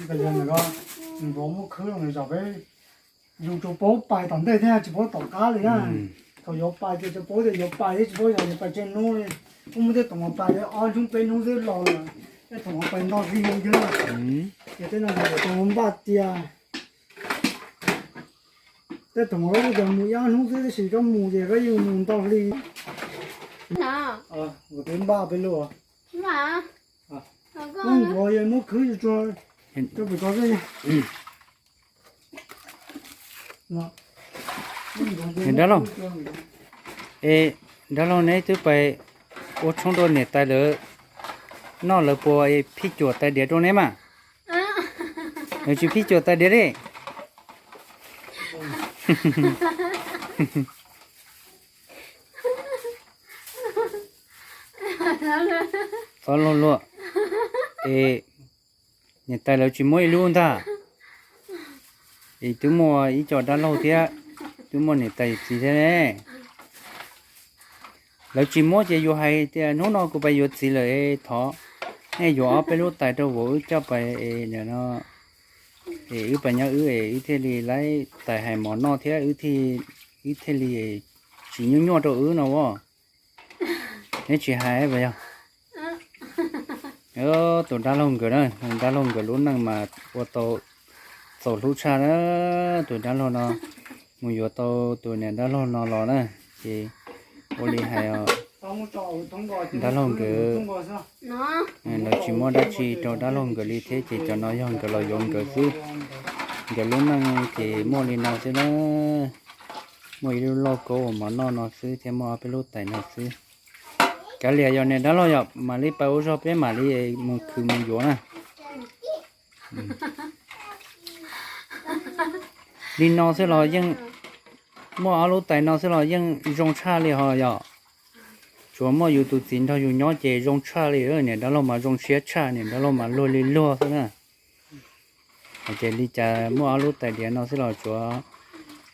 Nws nrov muaj khwb los nws zom peb, yus tsuas paub pais tom ntej thiab tsis paub tom qab li na. Thaum yuav pais ces tsuas paub tias yuav pais thiab tsis paub yog yuav pais tsawg hnub li. Kuj muaj tej thaum pais ob hnub peb hnub twb los lawm, tej thaum pais nto hli thiab na. Ces tej no yuav tau npaj tias tej thaum koj kuj tias mus ib ob hnub xwb tab sis koj mus ces koj yeej mus nto hli. Kuv twb npaj peb lub, muab khwb tsuag tsuag pem ko xwb. Dab laug, es dab laug neb twb pais ua tshoob rau niam tais lawv noj, lawv puas phij cuam tais diav rau neb mas? Lawv tsis phij cuam tais diav li. Txhob luag luag, es niam tais lawv tsis muab ib lub ntag. Es twb muaj ib co dab laug thiab, twb muaj niam tais txiv thiab ne. Lawv tsis muab ces yus hais tias hnub no kuv pais yuav txiv lawm, thov nej yuav ob peb lub tais rau vauv wb coj pais no, es wb pais nyob wb es wb thiaj li laib tais hais mov noj thiab wb thiaj li tsis nyuaj nyuaj rau wb no as. Neb tsis hais puas yog? Tus dab laug nkawd na, dab laug nkawd lub neej mas ua tau txaus hlub tshaj na. Tus dab laug no mus yuav tau tus niam dab laug no los na, ces ua li hais os, dab laug nkawd, lawv tsis muab dab tsi rau dab laug nkawd li thiab ces cov no yog nkawd los yuav nkawd xwb. Nkawd lub neej ces muaj li no xwb na, muaj ib lub lauj kaub ua mov noj no xwb thiab muaj ob peb lub tais no xwb. Kav liam yog niam dab laug yog mam li pais ua zog peb mam li mus khwv mus yuav na. Li no xwb los yeej, muaj ob lub tais no xwb los yeej zoo tshaj li ho yom. Tsuas muaj yus tus txiv nrog yus nyob ces zoo tshaj li, niam dab laug mas zoo siab tshaj, niam dab laug mas luag li luag xwb na. Ces li cas muaj ob lub tais diav no xwb los tsuav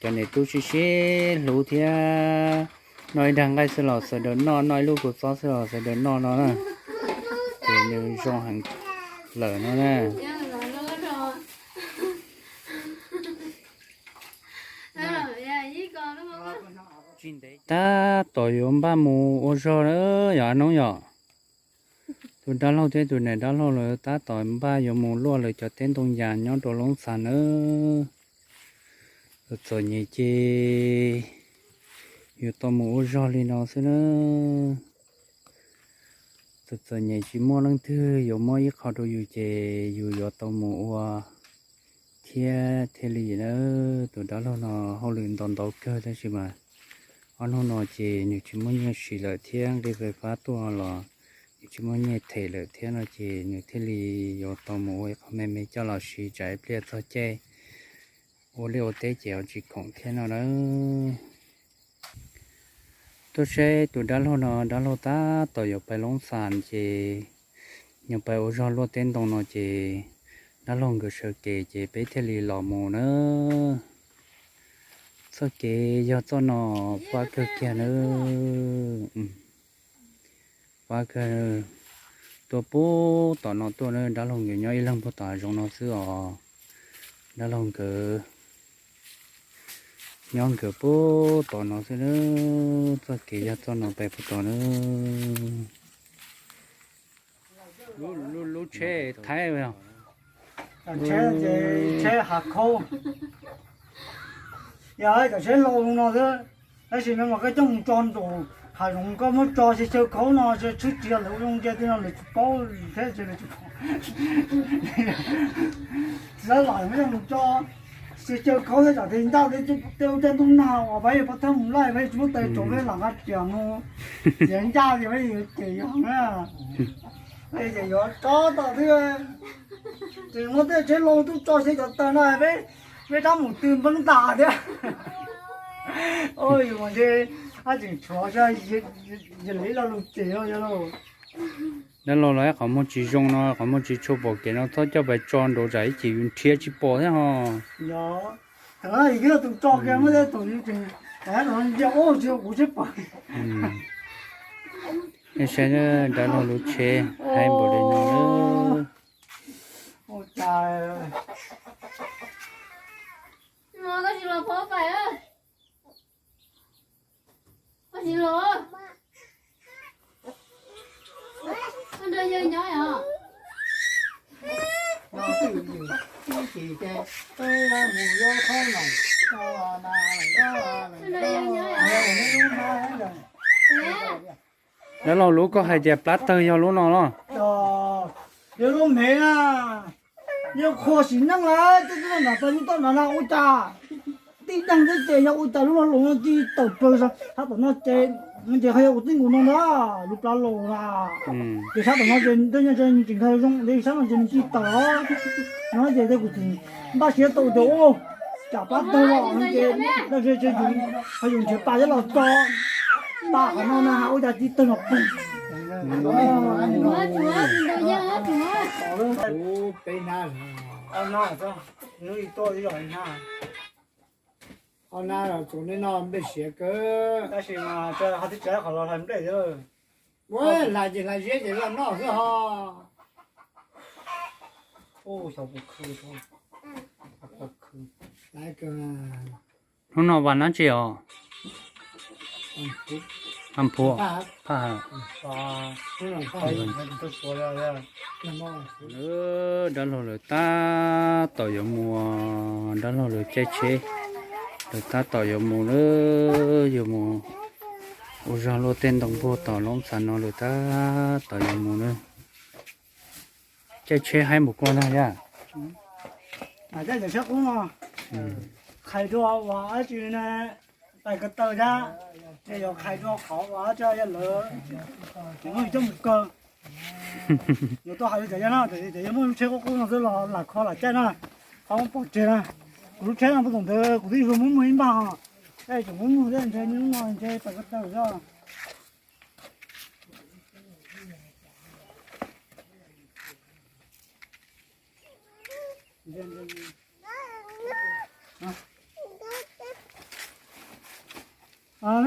cov niam tub sib sib hlub thiab, noj ib dag nqaij xwb los sawv daws noj, noj ib lub kua txob xwb los sawv daws noj no na. Ces nws zoo heev lawm no na. Tab tom yuav npaj mus ua zog na, yog Ab Noob yom. Tus dab laug thiab tus niam dab laug lawv tab tom npaj yuav mus luaj lawv cov teb ntoo yas nyob rau Loob Xas na. Txom txom nyem ces yuav tau mus ua zog li no xwb na. Txom txom nyem tsis muaj leej twg yuav muab ib qho rau yus ces yus yuav tau mus ua thiab thiaj li na. Tus dab laug no hauj lwm ntau ntau kawg tab sis mas ob hnub no ces nws tsis muaj nyiaj siv lawm thiab nqi fais fab tuaj los nws tsis muaj nyiaj them lawm thiab no ces nws thiaj li yuav tau mus ua ib qho me me coj los siv tsam ib pliag txog caij ua liaj ua teb ces ho tsis khoom thiab no na. Tuaj saib tus dab laug no, dab laug tab tom yuav pais Loob Xas ces yuav pais ua zog luaj teb ntoo no ces dab laug nkawd sawv kev ces peb thiaj li los mus na. Txoj kev yog txoj no, pab kawg kiag na. Pab kawg, tuaj puag tom no tuaj na, dab laug nkawd nyob ib leeg puag tom hav zoov no xwb os. Dab laug nkawd nyob nkawd puag tom no xwb na. Txoj kev yog txoj no pais puag tom na. Lub tsheb Thaib, tsheb hav khaub, yog cov tsheb laus no xwb. Tab sis no mas koj coj mus tso nraum hav zoov, koj muab tso xyaw xyaw khaub no tshwj tsis yog lawv ua zoo ntsia tej no lawv tsis paub thiab, lawv tsis paub. Txiv Laib Laim muab coj mus tso xyaw xyaw khaub thiab tsam tes ncaj tej ua caj ntuj nag uas pab yuav pov thawj mus laij pab tsis muab tais tso peb lam nqa riam mus, txiav ncaj ces pab yuav cem yog na. Ces yuav tso tom twg, ces muab tej tsheb laus tuaj tso xyaw cov taws no peb, peb rab mus tw npeeb tas thiab. Yus mas ntshe ab tseem tshuav, yog li ib lo lus cem yog lauj. Dab laug los ib qhov muag tsis zoo no, qhov muag tsis tshua pom kev no txhob coj pais tso nraud tsam ib chim yus nrhiav tsis pom thiab ho. Yog, thaum no yus twb yog tus tso kiag muab tej tus yus tseem ntsia ub tsis yog kuv tsheb pom. Nej saib dab laug lub tsheb haib npaum li no. Dab laug lub koj hais tias plab tawg yog lub no los? Yog lub me na, yog qhua sim neej lawm, twb twb nram pas yub toj nrad no ua cas tib deeg xwb ces yog ua cas lub no los no ci tawm plaws sab tom no ces, ces ho yog ua tib nkaus no ntag, lub plab laus na. Ces sab tom no ces tej nyob tseem nkag zoo, sab no ces nws ci tawm no ces tej kuv txiv npaj siab tau tias ua cas plab tawg los no ces dab tsi ho yus nrhiav pas coj los tso, pas qhov no na ua cas ci tawg no pug. Hnub ib tuaj ib zaug hnab. Ob hnab los tsuas nej noj nplej siav kawg. Tab sis mas ho twb tsis qhov los hlais nplej thiab. Ua hlais ces hlais ziab ces los noj xwb ho. Hnub no vas dab tsi os? Phaj Nphuv, Phaj Hawm. Dab laug lawv tab tom yuav mus, dab laug lawv caij tsheb, lawv tab tom yuav mus lawm, yuav mus ua zog luaj tej ntoo npog tom Loob Xas no lawm, tab tom yuav mus lawm. Caij tsheb haib npaum ko na yog. Qhais rau uas dab tsi ne, pais ko taw thiab, ces yuav qhais rau qhov uas dab tsi yog lawv, ces muab coj mus kaw. Yuav tuaj hais li cas yog no, ces yog muaj lub tsheb qub qub no xwb los lam kho lam caij na, qhov muab pov tseg na. Kuv lub tsheb no puag tom ntawd kuv twb yuav muab muag ib npag os, caij tseem muab muag thiab ntshe hnub no ntshe pais ko taw xwb.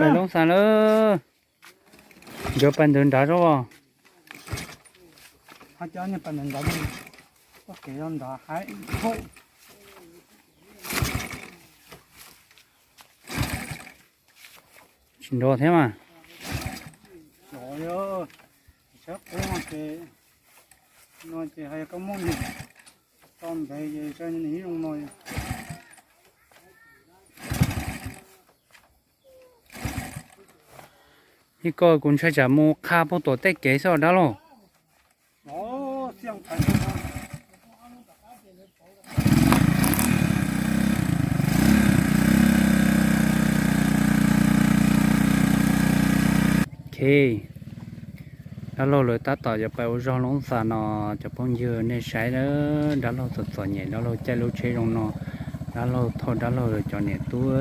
Pais Loob Xas lawm, nkawd pais ntawd nrad zog. Tsis nrov thiab mas. Ib ko kuv ntshai tsam mus qha puag tom tej kev xwb dab laug. Ok, dab laug lawv tab tom yuav pais ua zog Loob Xas no, cov phooj ywg nej saib, dab laug txom txom nyem, dab laug caij lub tsheb zoo no, dab laug thauj dab laug cov niam tub.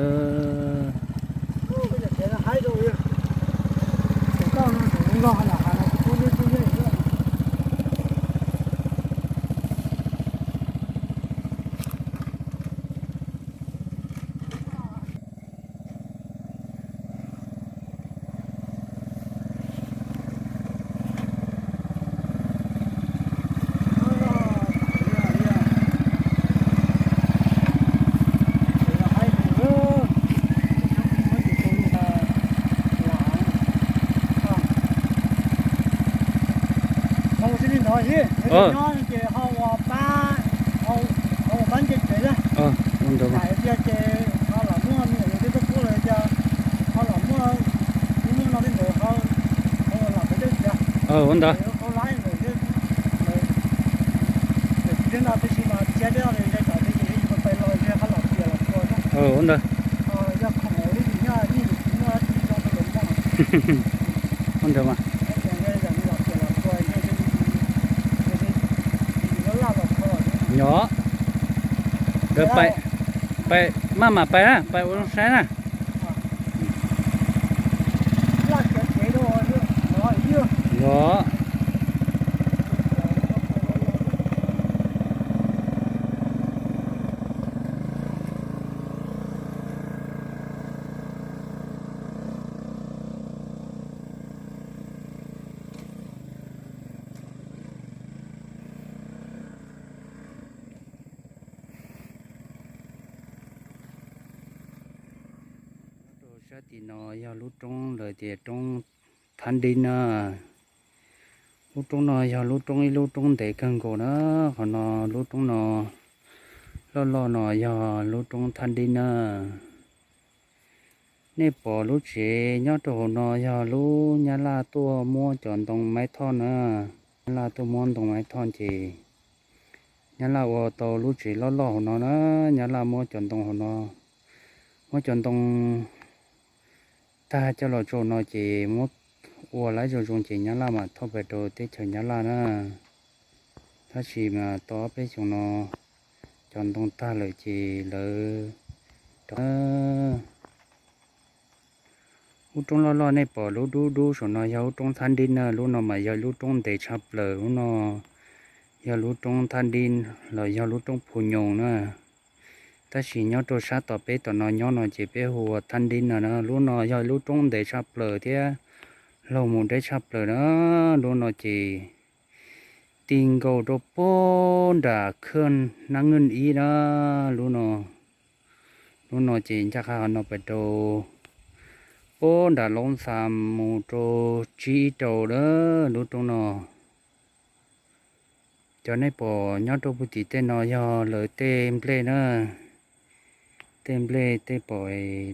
Ces ho ua pab, ho ua pab nce tsev na. Ua ntawd mas. Hais tias ces ho lam muaj me nyuam yaus thiab txoj kub los tias ho lam muaj, muaj no thiab ntawd ho lam pem tej tias. Ua ntawd. Thiab no tab sis mas tshiab thiab, tsam ces yus pais los ho lam piam los txuas. Ua ntawd. Yog khoom ua li yus nyob, yeej yus tsis muaj dab tsi zoo rau lawv noj. Ua ntawd mas. Yog, nkawd pais, pais maj mam pais na, pais ua zoo saib na. Yog. Sab tim no yog lub roob lawv tias roob Thab Dib na. Lub roob no yog lub roob, ib lub roob ntev kawg nkaus na. Qhov no lub roob no loj loj no yog lub roob Thab Dib na. Nej pom lub tsev nyob rau hauv no yog lub Nyab Laj tuaj muab cov ntoo Maiv Thoj na. Nyab Laj tuaj muab ntoo Maiv Thoj ces Nyab Laj ua tau lub tsev loj loj hauv no na. Nyab Laj muab cov ntoo hauv no, muab cov ntoo tag coj los rau no ces muab ua lawv zoo zoo ces Nyab Laj mam thauj pais rau teb chaws Nyab Laj na. Tab sis mas tau ob peb xyoos no cov ntoo tag lawm ces lawv rov Lub roob loj loj nej pom lub dub dub saum no yog lub roob Thab Dib na. Lub no mas yog lub roob ntev tshaj plaws. Lub no yog lub roob Thab Dib los yog lub roob Phu Nyoos na. Tab sis nyob rau sab tom peb tom no nyob no ces peb hu ua Thab Dib no na. Lub no yog lub roob ntev tshaj plaws thiab laug mus deb tshaj plaws na. Lub no ces ti nkaus rau puag nram khaj nab nkeej ib na. Lub no, lub no ces ncaj qha qhov no pais rau puag nram Loob Xa mus rau tsib ib rau lawm lub roob no. Cov nej pom nyob rau puag tim tej no yog lawv tej nplej na. Tej nplej tej pom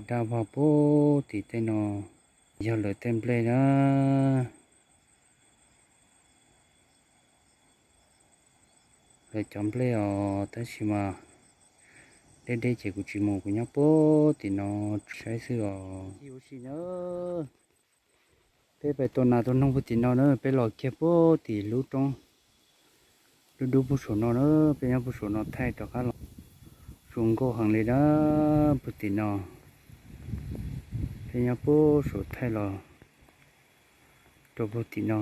daj vog puag tim tej no yog lawv tej nplej na. Lawv cov nplej os, tab sis mas deb deb ces kuv tsis mus, kuv nyob puag tim no saib xwb os. Ua si na, peb pais tua nas tua noog puag tim no na, peb los kiag puag tim lub roob dub dub puag saum no na, peb nyob puag saum no thaij rov qab los. Zoo nkauj heev li na, puag tim no, peb nyob puag saum thaij los rau puag tim no.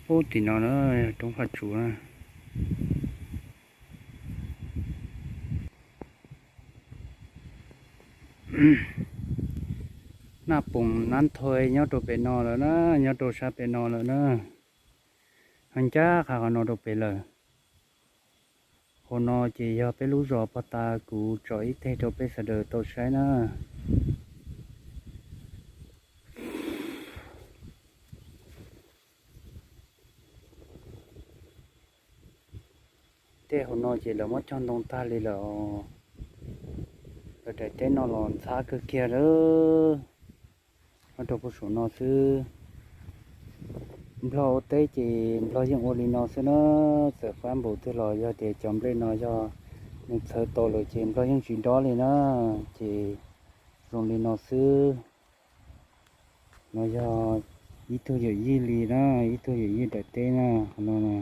Puag tim no na, roob Faj Tsuv na. Naj Poos Nab Thoj nyob rau pem no lawm na, nyob rau sab pem no lawm na. Ho ncaj qha qhov no rau pem lawm. Hauv no ces yog peb lub zos pog tas, kuv tso ib teg rau peb sawv daws tau saib na. Tej hauv no ces lawv muab cog ntoo tag li lawm os. Lawv daim teb no los ntxhab kawg kiag lawm. Nyob rau puag saum no xwb. Nplog ua teb ces Nplog yeej ua li no xwb na. Txawm fab npaum twg los yog tias cov nplej no yog nws txhawv tau lawm ces Nplog yeej tsis dob li na. Ces zoo li no xwb. No yog ib tug yawm yij li na, ib tug yawm yij daim teb na, qhov no na.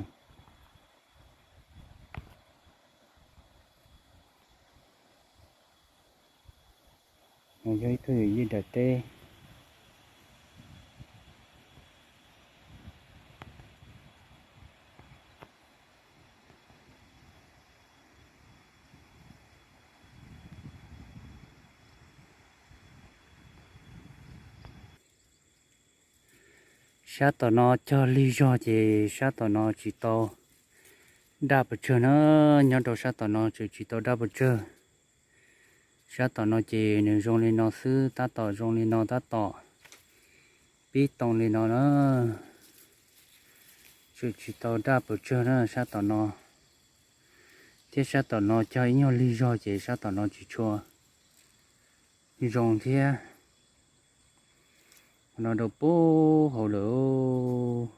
No yog ib tug yawm yij daim teb. Sab tom no cog lig zog ces sab tom no tsis tau daj pes tsawg na. Nyob rau sab tom no tseem tsis tau daj pes tsawg. Sab tom no ces nws zoo li no xwb, tab tom zoo li no tab tom pib too li no na. Tseem tsis tau daj pes tsawg na sab tom no. Thiab sab tom no cog ib nyuag lig zog ces sab tom no tsis tshua zoo thiab. No rau puag hauv lawm.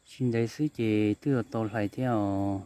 Tsis ntev xwb ces twb yuav tau hlais thiab os.